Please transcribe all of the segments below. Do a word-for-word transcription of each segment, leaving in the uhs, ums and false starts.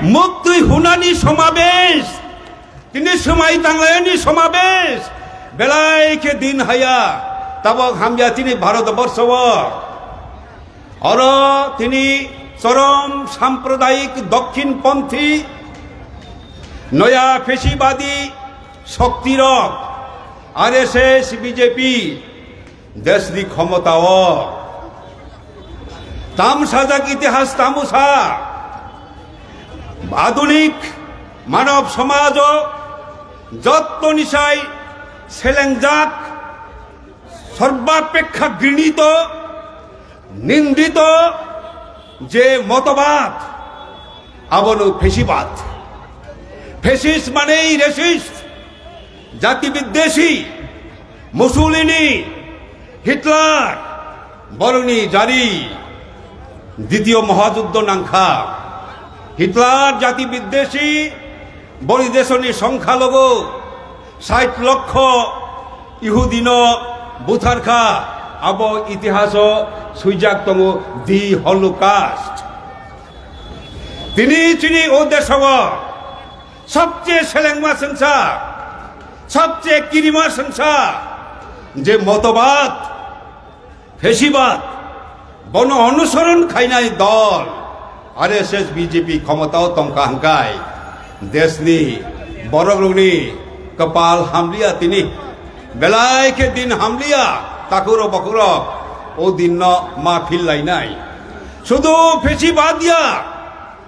Muktwi hunani somabesh, tini swmai tanglaini somabesh, belai khe din haya, tabok hamya tini Bharat borsho o. Oro tini chorom sampradayik dokhin ponthi, noya phesibadi shoktirok, R S S, B J P, deshni khomotao. Tam sajak itihas tamusa. Adunik manav somajo jotto nisai selengjak, sorbapekha grinito, nindito je motobad, abono phesibad. Fascist manei racist, jati biddeshi, Mussolini, Hitler, boroni jari, Ditiyo Mohajuddo nangkha. Hitler jati biddeshi, bori desoni songkha logo, sait lokho Ihudino butharkha, abo itihaso swijak tongo, the Holocaust. Tini chini o desogo sobche selengma sengsa, sobche kirima sengsa, je motobad, phesibad, bono onusoron khainai dol, R S S, B J P khomotao tongkha hwnkhe, deshni borokrokni kwpal hamliya tini, belai khe din hamliya, takhurok bokhorok o dinno ma phil lainai. Sudu phesibad ya,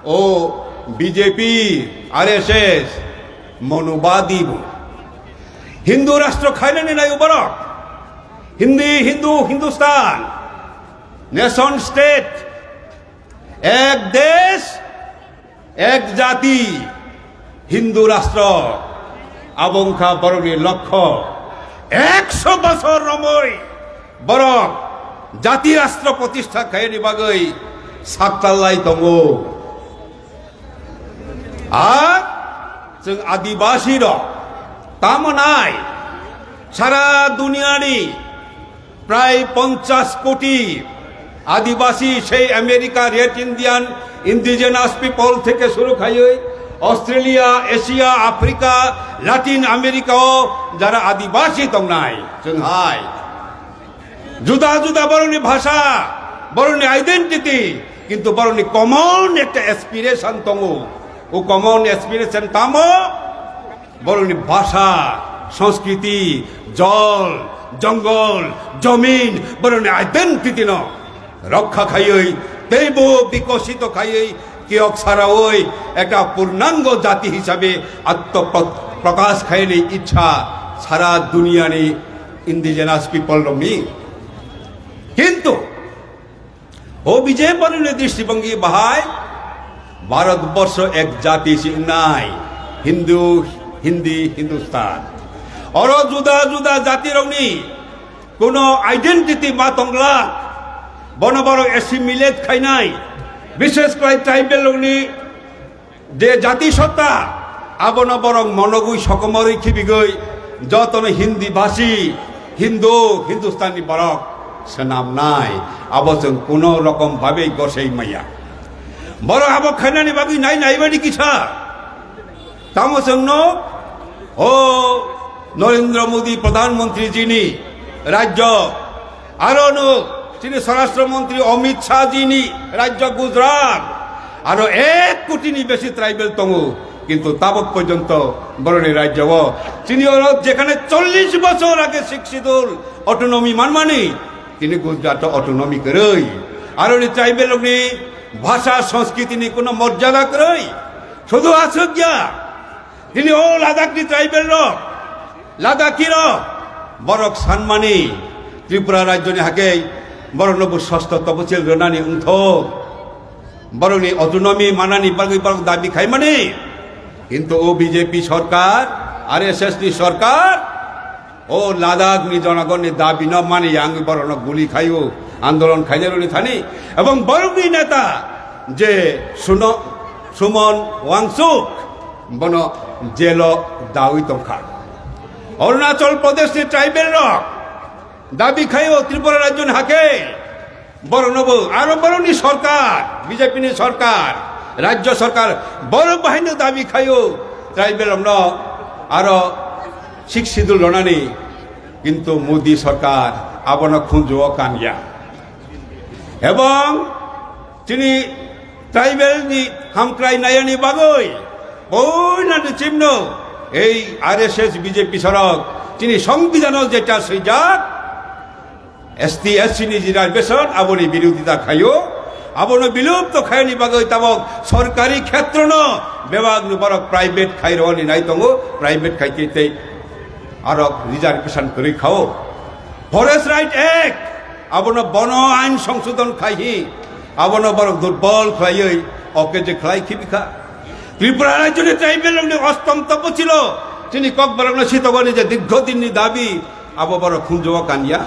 o B J P, R S S, monobadi bo. Hindu rashtra khainani nai borok. Hindi, Hindu, Hindustan, nation state, ek desh, ek jati, Hindu rashtra, abo wngkha borokni lokho. Ekso bosor romwi borok jati rashtra protistha khaiyani bagwi saktal lai tongo. Ar chwng Adibasi rok tamo nai, sara duniyani prai ponchash koti Adibasi, sei America, Red Indian, Indigenous People theke suru khaiwi Australia, Asia, Africa, Latin America o jara Adibasi tongnai, chwng hai juda juda borokni bhasha, borokni identity, kintu borokni common ekta aspiration tongo. O common aspiration tamo? Borokni bhasha, sanskriti, jol, jongol, jomin, borokni identity no rokha khaiwi teibo bikosito khaiwi kiyok sarawi ekta purnango jati hisabe atmo pro-, prokash khaini ichha sara duniyani indigenous people rokni. Kintu o B J P ni dristibhongi bahai Bharat borsho ek jati si wngnai, Hindu, Hindi, Hindustan. Oro juda juda jati rokni kuno identity ma tongla, bono borok assimilate khainai, bishes khlai tribal rokni je jati sotta, abono borok monogwi sokomorwi khibigwi jotono Hindi bhasi, Hindu, Hindustani borok swnamnai, abo chwng kuno rokom bhabe gosei maya. Borok abo khainani bagwi nai nai bani kisa. Tamo chwngno o Narendra Modi Pradhan Mantri jini rajyo, aro no chini Swarashtra Mantri Amit Shah jini rajyo Gujarat, aro ek koti ni besi tribal tongo, kintu tabok porjonto boroni rajyo o chini oro jekhane chollish bochor age Sixth Schedule autonomy manmani, tini Gujarat o autonomy kwrwi, aro ni tribal rokni bhasha sanskriti ni kuno morjada kwrwi, sudu aswk ya. Tini o Ladakh ni tribal rok, Ladakhi rok, borok sanmani Tripura rajyoni hake borokno bo sosto tobochil rwnani wngthok, borokni autonomy manani bagwi borok dabi khaimani. Kintu o B J P sorkar, R S S ni sorkar, o Ladakh ni jonagonni dabi no mani ya wngwi borokno guli khaio, andolon khainai rokni thani, ebong borokni neta je Suno-, Sumon Wangchuk, bono jelo dawi tongkha. Arunachal Pradesh ni tribal rok dabi khaio Tripura rajyo ni hake, borokno bo aro borokni sorkar, B J P ni sorkar, Rajya sarkar borok bahaino dabi khaio tribal rokno aro sixth schedule rwnani, kintu Modi sarkar abono khunjuo kanya. Ebong chini tribal ni hamkrai nayani bagwi poila ni chimno ei R S S B J P sorok chini songbidanw jeta swijak S T S C ni reservation aboni birodita khaio, abono bilupto khaini bagwi tabok sorkari khetrono bebak ni borok private khaironi nai tongo, private khai tei tei arok reservation kwrwi khao. Forest Right Act abono bono ain songsodon khaihi, abono borok durbol khlaiwi oke je khlai khibikha. Tripura rajyoni tribal rokni ostom topo chilo chini kokborokno sitogoni je dirgho dinni dabi abo borok khunjuo kanya.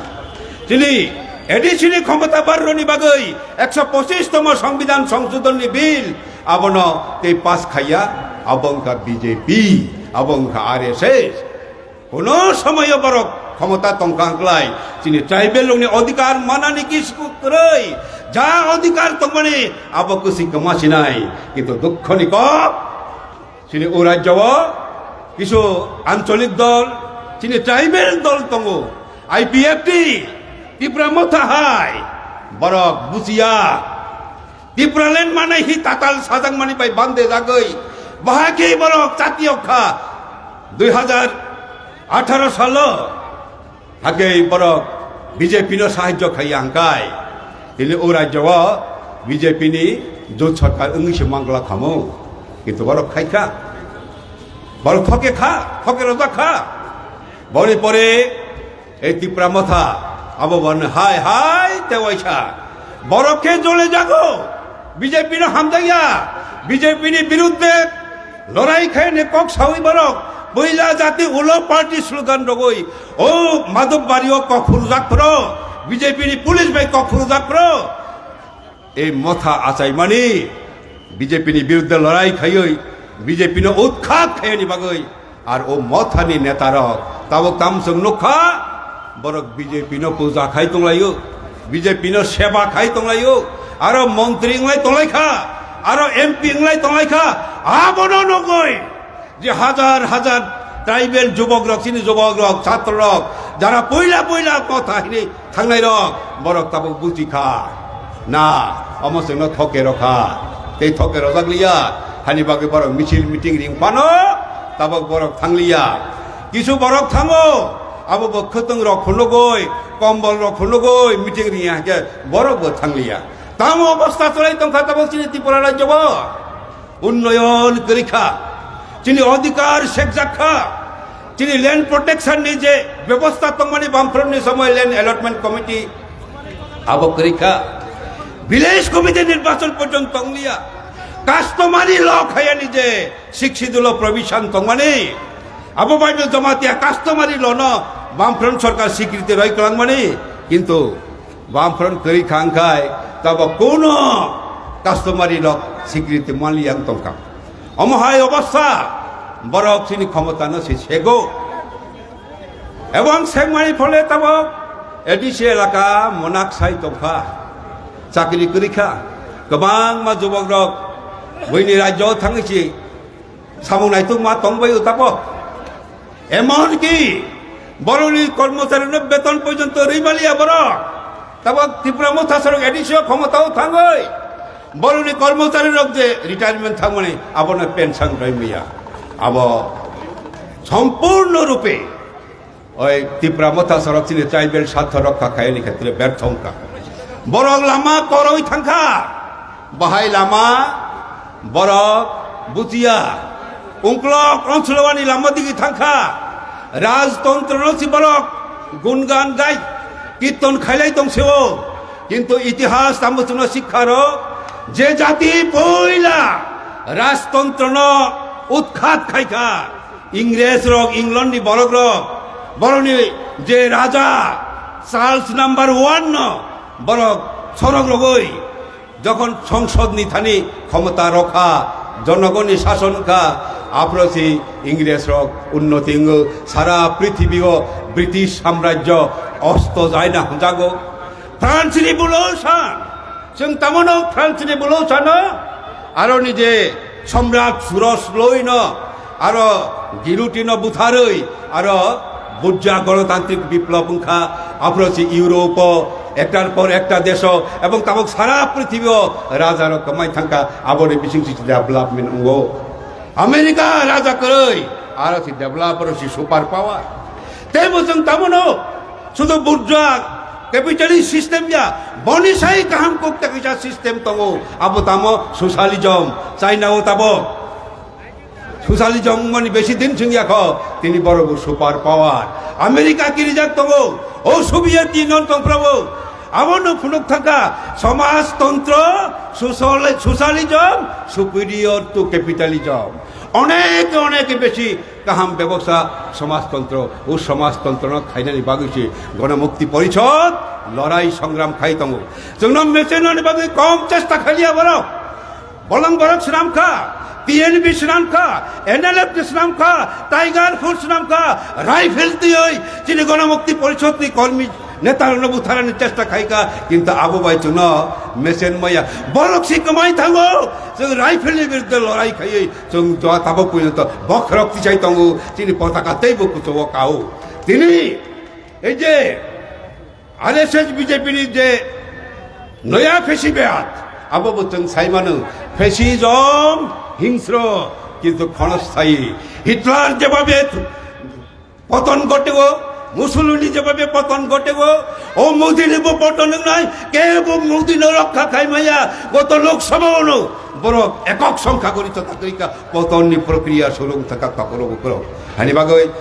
Chini A D C ni khomota barroni bagwi ekso pochis tomo songbidan songsodonni bill abono tei pass khaiya, abo wngkha B J P, abo wngkha R S S. Kuno somoyo borok khomota tongkha hwnkhlai chini tribal rokni odhikar manani kisku kwrwi, ja odhikar tongmani abo kwswi kwma sinai, kintu dukhoni kok chini o rajyo o kisu ancholik dol, chini tribal dol tongo, I P F T, Tipra Motha hai borok bujiya. Tipraland manai hi tatal sajak mani bai bande jagwi bahai khe borok chati okha dui hajar atharo salo hake borok B J P no sahajyo khaiya hangkai tini o rajyo o B J P ni jot sarkar wngwi se mangla khamu, kintu borok khaikha, borok thoke kha, thoke rojak kha. Boni pore ei Tipra Motha abo bani hai hai tewaisa borok khe jole jago, B J P no hamjakya, B J P ni birudde lorai khaini kok sawi borok puila jati ulo party slogan rogoi o Madhobbario kok phurujak phro, B J P ni police bai kok phurujak phro. Ei Motha achaimani B J P ni birudde lorai khaiwi B J P no utkhat khaiyani bagwi ar o Mothani netarok tabuk tamsong nukha, borok B J P no puja khai tonglaio, B J P no seba khai tonglaio, aro montri wnglai tonglaikha, aro M P wnglai tonglaikha, abono nugwi je hajar hajar tribal jubok rok, chini jubok rok, chhatro rok, jara poila poila Motha hini thangnai rok, borok tabuk buji kha na, omo chwngno thoke rokha, tei thoke rojak liya, hani bagwi borok michil meeting ring phano tabuk borok thangliya. Kisu borok thango, abo bo khwtwng rok phunugwi, kombol rok phunugwi meeting ringya hwnkhe borok bo thangliya. Tamo obostha cholai tongkha tabuk chini Tripura rajyo bo. Unnoyon kwrwi kha, chini odhikar sekjak kha, chini land protection ni je bebosta tongmani Bamfront ni somoi land allotment committee abo kwrwi kha, village committee nirbachon porjonto tongliya, customary law khayani je sixth schedule o provision tongmani abo bai no Jamatia customary law no Bamfront sorkar swikriti roi kwlangmani, kintu Bamfront kwrwi kha wngkhai tabok kuno customary rok swikriti manliya wng tongkha. Omo hai obostha borok chini khomotano se sego. Ebong sekmani phole tabok A D C elaka monak sai tongkha. Chakri kwrwi kha. Kwbangma jubok rok buini rajyo thangwi si samung naituk ma tong bai o tabok. Emonki borokni kormochari no beton porjonto rwi maliya borok. Tabok Tipra Motha sorok A D C o khomotao thangwi borokni kormochari rok je retirement thangmani abono pension rwi maya. Abo sompurno rupe oi Tipra Motha sorok chini tribal sartho rokha khaini khetre bertho wngkha. Borok lama koroi thangkha. Bahai lama borok bujiya. Ungklok onsolwani lama digi thangkha. Rajtontro no si borok gungan gai kirton khailai tong seo. Kintu itihas tamo chwngno sikha rok je jati poila rajtontro no utkhat khaikha. Ingres rok, England ni borok rok, borokni je raja Charles number one no borok sorok rogoi jokhon songsod ni thani khomota rokha, jonogoni sason kha, aphro si Ingres rok unnoti wngo, sara prithibi o British samrajyo osto jaina hwnjago. France Revolution, chwng tamo no France Revolution no Aro nije Samrat Suraj Loi no, aro Giluti no butharwi, aro Burja Ganatantrik Biplab wngkha, aphuru si Europe o ektar por ekta desh o ebong tabuk sara prithibio raja rok kwmai thangkha, aboni bising si development wngo. America raja kwrwi, aro si developer si super power. Tei bo chwng tamono sudu burja capitalist system ya, boni sai kaham kok ta kisa system tongo, abo tamo socialism, China o tabo. Socialism mani besi din chwng yakho, tini borok bo super power. America kirijak tongo, o Soviet Union tong phrobo. Abono phunuk thangkha, somajtontro, social-, socialism superior to capitalism. Onek, onek besi kaham bebosta somajtontro, o somajtontrono khainani bagwi se Ganamukti Porishod lorai songram khai tongo. Chwngno mechenani bagwi kom chesta khaliya borok. Bolong borok swnamkha, T N B swnamkha, N L F ni swnamkha, Tiger Force swnamkha, rifle twiwi chini Ganamukti Porishod ni kormi neta rokno butharani chesta khaikha, kintu abo bai chwngno mesen maya. Borok si kwmai thango, chwng rifle ni birudde lorai khaiwi chwng joa tabok puinto bokhorok tisai tongo, chini potaka teibo kuchugo kao. Tini ei je R S S B J P ni je noya fascibad, abo bo chwng sai mano, fascism hingsro, kintu khonosthayi. Hitler jebhabe poton ghotego, Mussolini jebhabe poton ghotego, o Modi ni bo poton wngnai, kebo Modi no rokha khai maya, goto Lok Sabha o no borok ekok songkha gori chota kwrwi kha, poton ni prokriya surung thaka kokoro bukro. Hani bagwi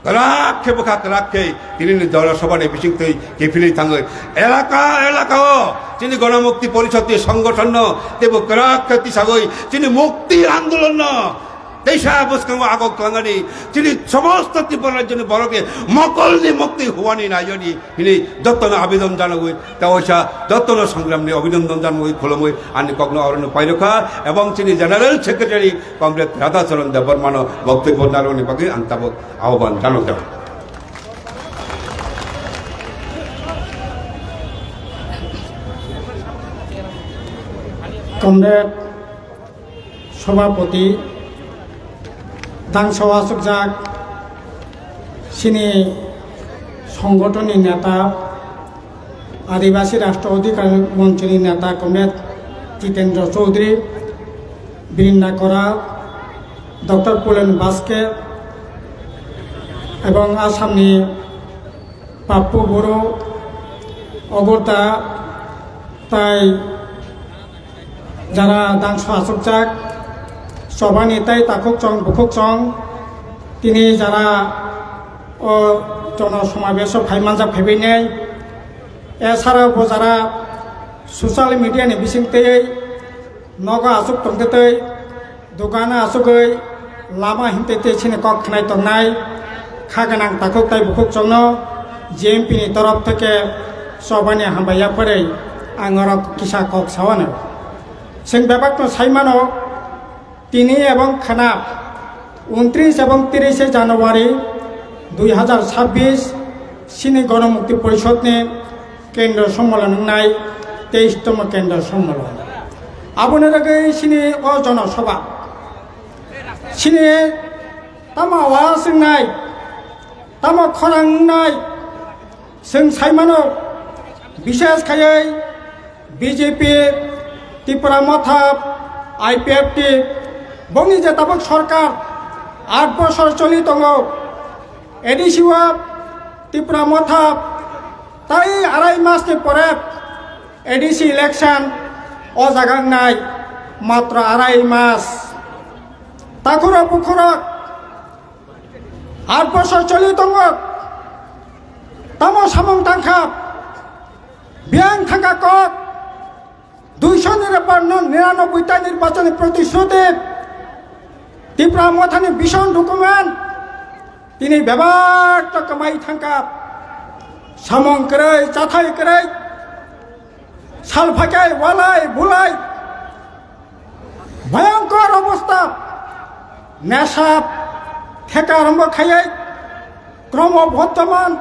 kwrak khe bwkha kwrak khe tini ni Jana Sabha ni bising twi kiphilwi thangwi elaka elaka o chini Ganamukti Porishod ni songgothon no teibo kwrak khe tisagwi chini mukti andolon no teisa bwskango agok twlangani chini somosto Tripura rajyo ni borok ni mokol ni mukti huani naiyoni hini jotono abidon janagwi, ta waisa jotono songram ni abhinondon janagwi khulumwi ani kokno orono pairokha, ebong chini General Secretary Comrade Radhacharan Debbarmano boktobyo narwkni bagwi ang tabuk ahban janokjak. Comrade Sobhapoti, dangso achukjak chini songothonni neta, Adibasi Rashtra Adhikar Monchoni neta Comrade Jitendra Chaudhary, Brinda Kora, Doctor Pulen Baske, ebong Assamni Pappu Boro, Ogorta, tai jara dangso achukjak, Sobhani tai takhuk chong bukhuk chong, tini jara o jono somabeso phai manjak phaibainai, esara bo jara social media ni bising tei nogo achuk tongtwi tei dukano achugwi lama himtwi tei chini kok khnai tongnai kha gwnang takhuk tai bukhuk chongno G M P ni torof theke Sobhani hambai yapharwi ang oro kisa kok saono. Chwng bebakno sai mano, tini ebong khna untris ebong tris January dui hazar chabbish chini Ganamukti Porishod ni Kendra Sommolon wngnai, teishtomo Kendra Sommolon. Aboni bagwi chini o Jana Sabha, chini tamo awas wngnai, tamo khorang wngnai, chwng sai mano, bishes khaiwi B J P, Tipra Motha, I P F T, bongni je tabuk sorkar aat bosor choli tongo, A D C o Tipra Motha tai arai mas ni pore A D C election o jaga wngnai matro arai mas. Takhurok bukhurok aat bosor choli tongo. Tamo samung tangkha. Biyang thangkha kok. Duisho nirapar no niranobboi ta nirbachoni protishruti. Tipra Mothani vision document. Tini bebak to kwmai thangkha. Samung kwrwi, chathai kwrwi. Salphakai, walai, bulai. Bhayankor obostha. Nesha, theka rombo khayai. Kromo bhortoman.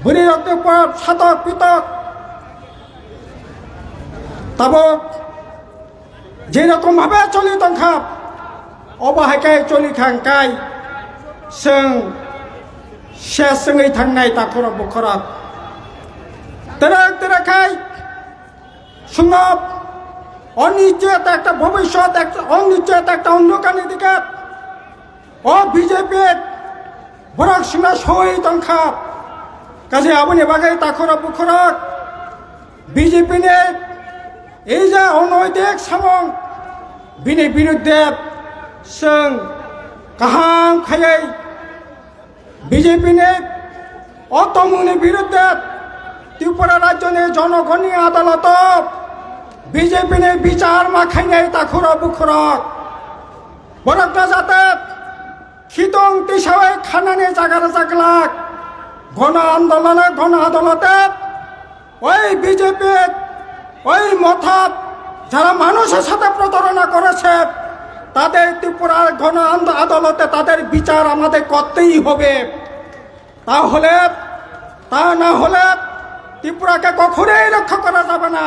Bwrwi rokni pop, satok, pitok. Tabuk. Je rokom bhabe choli tongkha, obo hai khe choli thang kai, chwng ses wngwi thangnai takhurok bukhurok. Twrwk twrwk khai chwngno onichchiyota ekta bhobishyot, ekta onichchiyota ekta ondhokar ni dike o B J P borok chwngno soi tongkha. Kaje aboni bagwi takhurok bukhurok B J P ni ei je onaitik samung, bini biruddhe chwng kaham khaiwi B J P ni o tongmungni biruddhe Tripura rajyoni jonogonni adaloto B J P ni bichar ma khainai takhurok bukhurok. Borokno jate khitong tisawi khanani jaga rwjak glak. Gono andolone, gono adolote ওই বিজেপি, ওই মথা যারা মানুষের সাথে প্রতারণা করেছে, তাদের ত্রিপুরার গণ আন্দ-, আদালতে তাদের বিচার আমাদের করতেই হবে। তাহলে, তা না হলে ত্রিপুরাকে কখনোই রক্ষা করা যাবে না।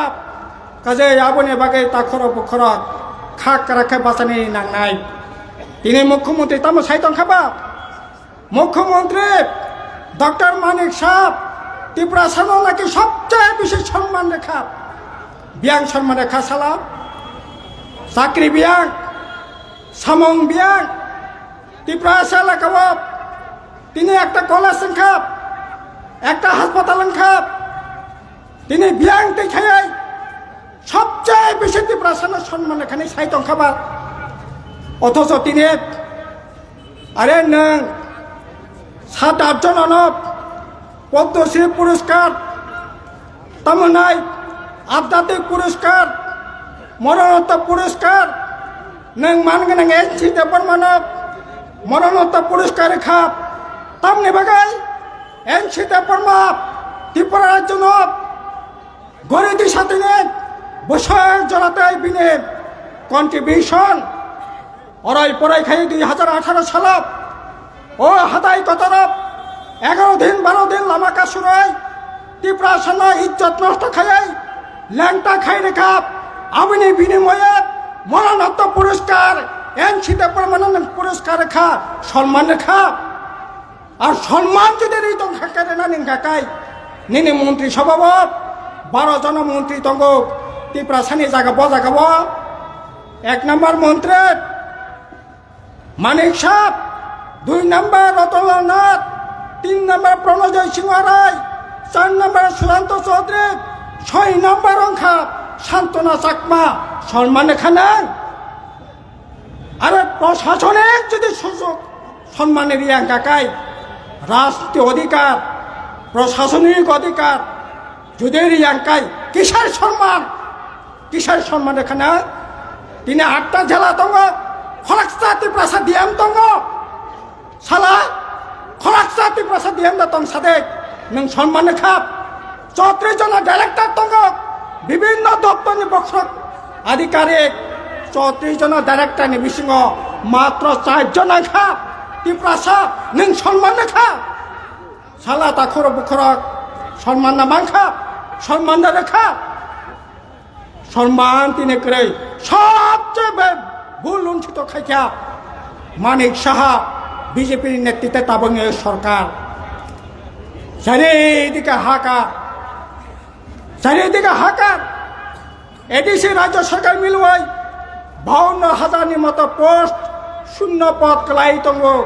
কাজেই aboni bagwi takhurok bukhurok kha kwrak khe bachani nangnai. Tini mukhyamantri tamo sai tongkha ba? Mukhyamantri Doctor Manik Saha Tiprasano naki sobcheye bisi sonman rekha. Biyang sonman rekha sala. Chakri biyang, samung biyang. Tiprasa elakao tini ekta college wngkha, ekta haspatal wngkha. Tini biyang tei khayai sobcheye bisi Tiprasano sonman rekhani sai tongkha ba. Othocho tini are nwng sat at jonano Padma Shri Puraskar, tamo nai Adhyatmik Puraskar, Maranatma Puraskar, nwng man gwnang N C Debbarmano Maranatma Puraskar kha. Tamni bagwi N C Debbarma Tripura rajyono gori disa tini bwswk joratwi bini contribution. Orai porai khai dui hajar atharo salo o hatai kotoro egaro din baro din lama kasuroi Tiprasano ijjot nosto khaiwi lengta khai rekha. Aboni binimoye Maranatma Puraskar, N C Debbarmano nwng puraskar rekha, sonman rekha. Ar sonman jodi ri tong kha khe rwnani wngkha kai, nini montri sobhao baro jona montri tongo Tiprasani jaga, bo jagao ek number montri Manik Saha, dui number Ratan Lal Nath, tin number Pronojoy Singh Rai, char number Sushanta Chaudhary, soi number wngkha Santana Chakma, sonman kha nang. Are prosasonik jodi sujog sonman riya wngkha kai, rajniti odhikar, prosasonik odhikar jodi riya wngkha kai, kisar sonman, kisar sonman rekhana? Tini atta jela tongo, khoroksa Tiprasa D M tongo. Sala, khoroksa Tiprasa D M da tong sade, nwng sonman kha. Chotris jona director tongo, bibinno doptorni bokhorok adhikarik, chotris jona directorni bisingo matro char jona kha Tiprasa, nwng sonman kha. Sala takhurok bukhurok sonman na mankha, sonman da rekha. Sonman tini kwrwi sobcheye be bhul luntito khaikha Manik Saha, B J P ni netritwe tabangni sorkar. Charidike hakar, charidike hakar. A D C rajyo sorkar milwi bawanno hajar ni moto post shunno pod kwlai tongo.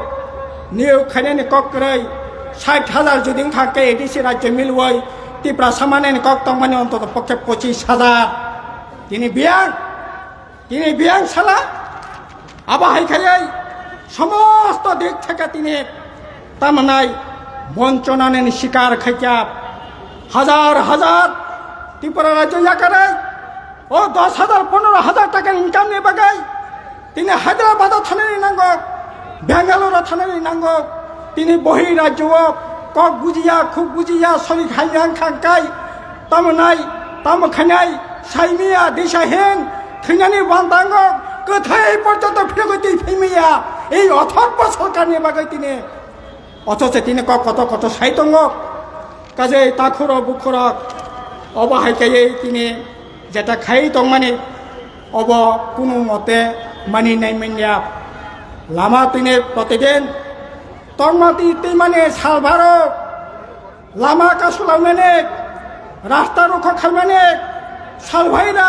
Niyok khainani kok kwrwi sait hajar jodi wngkha khe A D C rajyo milwi Tiprasa manani kok tongmani ontoto pokhe pochis hajar. Tini biyang, tini biyang sala. Abo hai khaiwi somosto dik theke tini tamnai bonchonani sikar khaikha. Hajar hajar Tripura rajyo yakarwi o dos hajar, pondro hajar taka income ni bagwi tini Hyderabad o thanani nango, Bangalore o thanani nango, tini bohi rajyo o kok bujiya, khuk bujiya, sorik hai yang khangkai, tamo nai, tamo khainai, saimiya, disa hin, thwinani bantango, kwthwi porjonto phirogwi twi phaimiya, ei othorbo sorkarni bagwi tini, othoche tini kok koto koto sai tongo, kajei takhurok bukhurok, obo hai kaiwi tini jeta khai tongmani, Obo kunu mote mani nai manya. Lama tini protidin tongma twi twi mani salbaro lama kasulaimani, rasta rokha khaimani salbhaira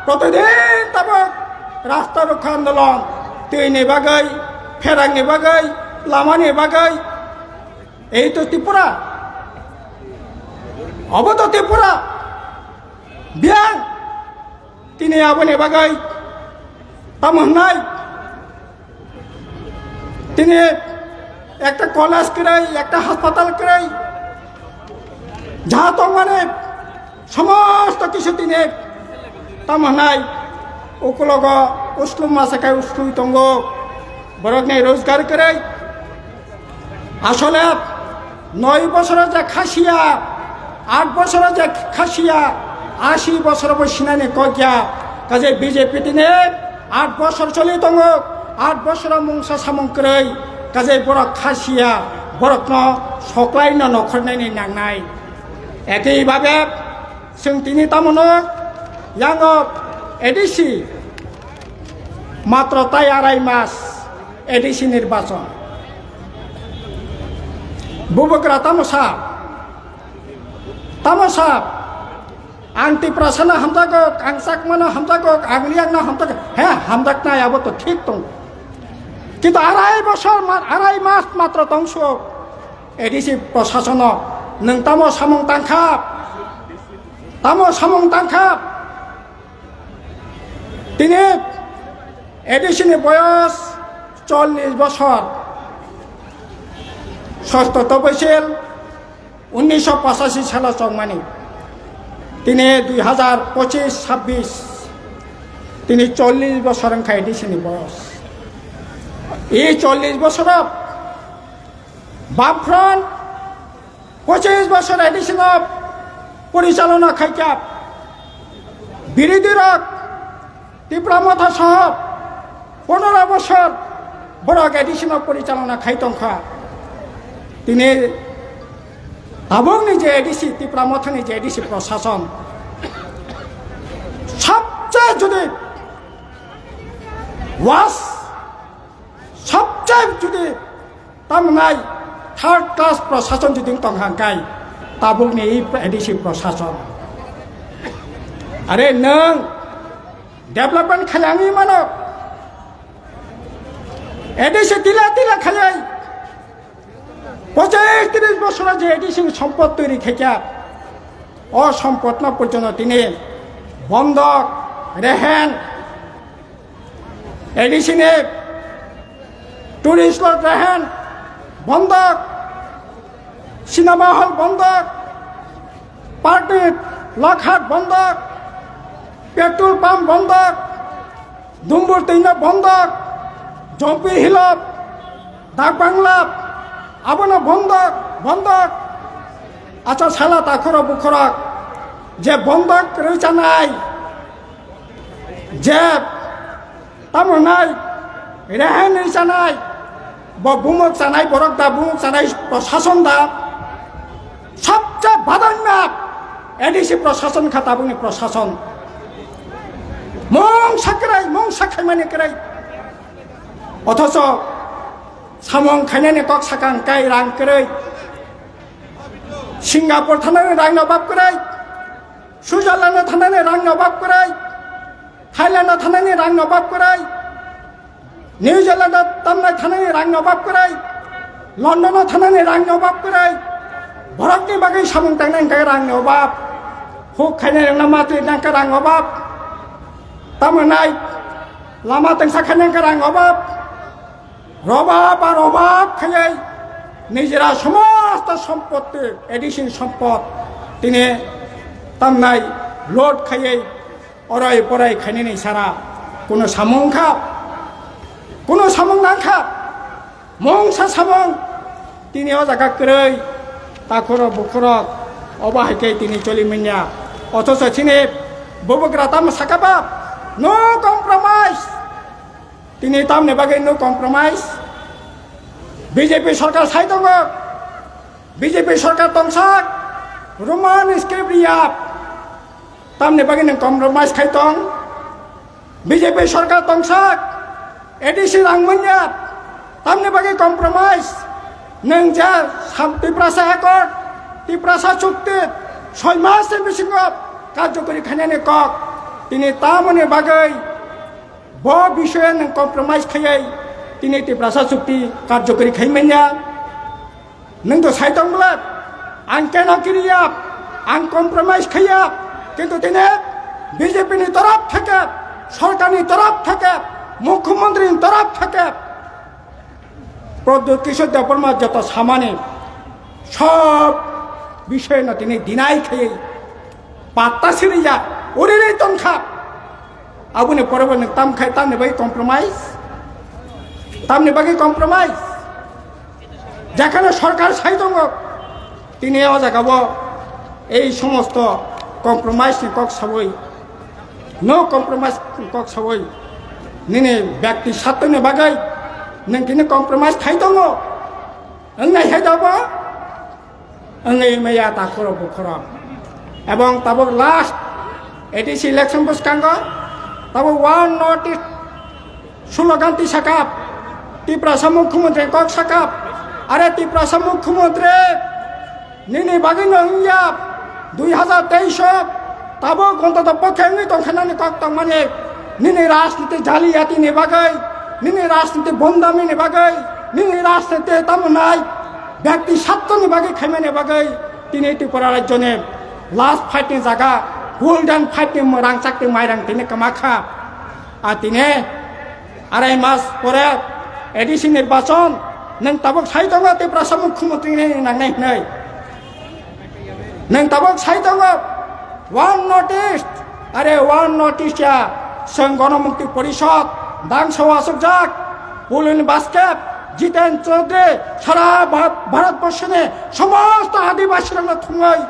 protidin tabuk rasta rokha andolon twini bagwi, pherangni bagwi, lamani bagwi. Ei to Tripura, obo to Tripura. Biyang tini aboni bagwi tamo hwnai, tini ekta college kwrwi, ekta hospital kwrwi, jaha tongmani somosto kisu tini tamo hwnai ukulogo uslum masa khai uslui tongo, borokni rojgar kwrwi. Asole noi bosoro je khasiya, aat bosoro je khasiya, asi bosoro bo sinani kokya. Kaje B J P tini aat bosor choli tongo, aat bosoro mungsa samung kwrwi. Kaje borok khasiya, borokno soklaino nokhornani nangnai. Ekei babe, chwng tini tamono yango A D C matro tai arai mas. A D C nirbachon. Bubagra tamo sa? Tamo sa? Ang Tiprasano hamjago, ang Chakmano hamjago, ang Riyangno hamjago. He, hamjaknai abo to thik tong. Kintu arai bosor ma-, arai mas matro tongso A D C prosasono nwng tamo samung tangkha? Tamo samung tangkha? Tini A D C ni boyos chollish bosor, sosto toboisil unnisho pochashi salo chongmani. Tini dui hazar pochis chabbish, tini chollish bosor wngkha A D C ni boyos. E chollish bosoro Bamfront pochis bosor A D C no porichalona khaikha, birodhi rok Tipra Motha soho pondro bosor borok A D C no porichalona khai tongkha. Tini tabukni je A D C, Tipra Mothani je A D C prosason, sabse jodi was, sabse jodi tamnai third class prosason jodi tong hangkai, tabukni ei A D C prosason. Are nwng development khailangwi mano, A D C tila tila khailai, pochis tris bosoro je A D C ni sompot toiri khaikha, o sompotno porjonto tini bondok, rehen, A D C ni tourist lodge rehen bondok, cinema hall bondok, party lakhat bondok, petrol pump bondok, dumbur twino bondok, jompi hilop, dak bangla, abono bondok, bondok. Acha sala takhoro bukhorok je bondok rwchanai, je tamo hwnai, rehen hinwi chanai, bo bumuk chanai, borok da bumuk chanai, prosason da, sabse badanya A D C prosason kha tabukni prosason. Mungsa kwrwi, mungsa khaimani kwrwi. Othocho samung khainani kok sakang kai rang kwrwi. Singapore thanani rangni obab kwrwi. Switzerland thanani rangni obab kwrwi. Thailand thanani rangni obab kwrwi, New Zealand tamnai thanani rangni obab kwrwi, London thanani rangni obab kwrwi, borokni bagwi samung tangnai hwnkhe rangni obab, huk khainai rwngna matwi nangkhe rang obab, tamo nai lama tengsa khainai hwnkhe rang obab, robab ba robab khaiwi nijera somosto sompotti, addition sompot tini tamnai load khaiwi orai porai khainani sara kuno samung kha, kuno samung nang kha, mungsa samung tini o jaga kwrwi takhurok bukhurok obo hai khe tini choli manya. Othocho chini bubagra tamo saka ba no compromise, tini tamni bagwi no compromise, B J P sorkar sai tongo, B J P sorkar tongsak, Roman script riyap. Tamni bagwi nwng compromise khai tong? B J P sorkar tongsak, A D C rang manya, tamni bagwi compromise. Nwng je sam-, Tiprasa Accord, Tiprasa Chukti, soi mas ni bisingo karjokori khainani kok. Tini tamoni bagwi bo bisoye nwng compromise khaiwi tini Tiprasa Chukti karjokori khai manya. Nwng to sai tong bwle, ang keno kiriya, ang compromise khaiya, kintu tini B J P ni torop theke, sorkar ni torop theke, mukhyamantri ni torop theke, Pradyut Kishore Debbarma joto samani sob bisoy no tini deny khaiwi patta siriya, urinwi tongkha. Aboni pore bo nwng tam khai, tamni bagwi compromise? Tamni bagwi compromise? Jekhane sorkar sai tongo, tini o jaga bo ei somosto compromise ni kok sawi, no compromise ni kok sawi, nini byakti satwni bagwi nwng tini compromise khai tongo, wngnai hai da bo? Wngwi maya takhorok bukhorok. Ebong tabuk last A D C election bwskango tabuk One North East slogan twi sakap, Tiprasa mukhyamantri kok sakap, are Tiprasa mukhyamantri nini bagwi no wngya dui hazar teis o tabuk ontoto pokhe wngwi tongkha nani kok tongmani, nini rajniti jaliyati ni bagwi, nini rajniti bondami ni bagwi, nini rajniti tamo nai. Byakti satwni bagwi khaimani bagwi tini Tripura rajyoni last fight ni jaga, golden fight ni rangchak ni mairang tini kwma kha. A tini arai mas pore A D C nirbachon, nwng tabuk sai tongo Tiprasa mukhyamantri ni nangnai hwnwi. Nwng tabuk sai tongo One North East, are One North East ya, chwng Ganamukti Porishad, Dangsa o achukjak, Pulin Baskep, Jiten Chaudhary, sara Bha-, Bharat Borshoni somosto Adibasi rokno thumwi,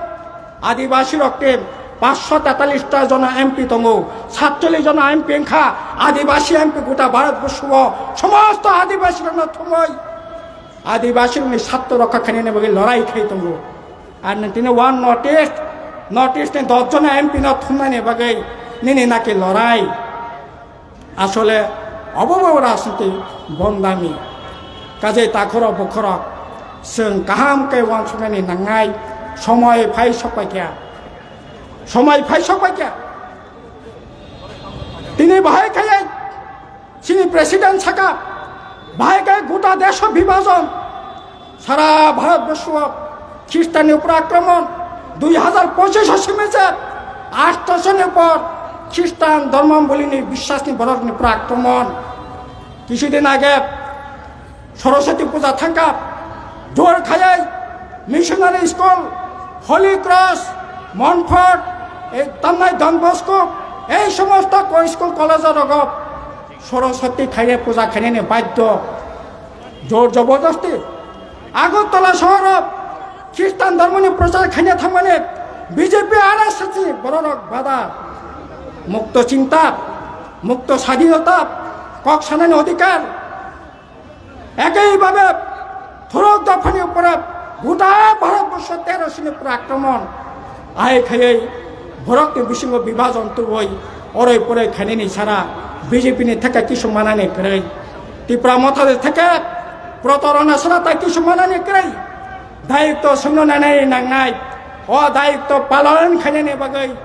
Adibasi rok tei paanch sho tetalis ta jona M P tongo, satchollis jona M P wngkha, Adibasi M P gota Bharat Borso o somosto Adibasi rokno thumwi, Adibasi rokni satto rokha khainani bagwi lorai khai tongo. Ar nwng tini One North East, North East ni dos jona M P no thumnani bagwi nini naki lorai. Asole obo bo rajniti bondami. Kajai takhorok bukhorok chwng kaham khe uansuknani nangnai, somoi phai sokpaikha. Somoi phai sokpaikha. Tini bahai khaiya chini president saka, bahai khe gota desho bibajon. Sara Bharat borso Khristan ni upor akromon, dui hazar pochish o simi je athroso ni upor Khristan dhormo bolini biswas ni borok ni upor akromon. Kisu din age Saraswati puja thangkha, jor khayai missionary school, Holy Cross, Montfort, ei tamnai Don Bosco, ei somosto ko school college rogo Saraswati khaire puja khainani badhyo. Jor jabardasti Agartala sohoro Khristan dhormoni prochar khaina thangmani B J P R S S ni bororok bada. Mukto chinta, mukto sadhinota, kok sanani odhikar. Ekei babe thorok dophani upore gota Bharat borsho tero sini upore akromon. Ai khayai borokni bisingo bibhajon tubui oroi poroi khainani sara B J P ni theke kisu manani kwrwi. Tipra Motha de theke protorona sara tai kisu manani kwrwi. Dayitto songno nanai nangnai. O dayitto palon khainani bagwi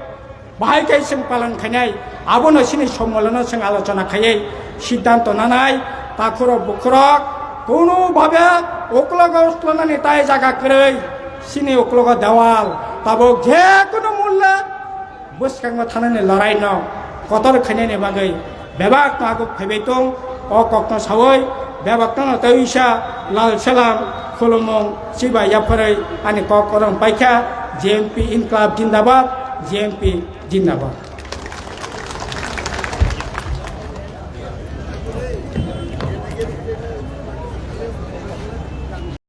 bahai khe chwng palon khainai. Abono chini sommolono chwng alochona khaiwi siddhanto nanai. Takhurok bukhurok kono bhabe uklogo uklonani tai jaga kwrwi. Chini uklogo dewal tabuk je kono mulle bwskango thanani loraino kotor khainani bagwi bebakno aguk phaibai tong. O kokno sawi bebakno tei wisa lal salam khulumung chiba yapharwi ani kok orong paikha. J M P Inklab Jindabad, J M P Jindabad.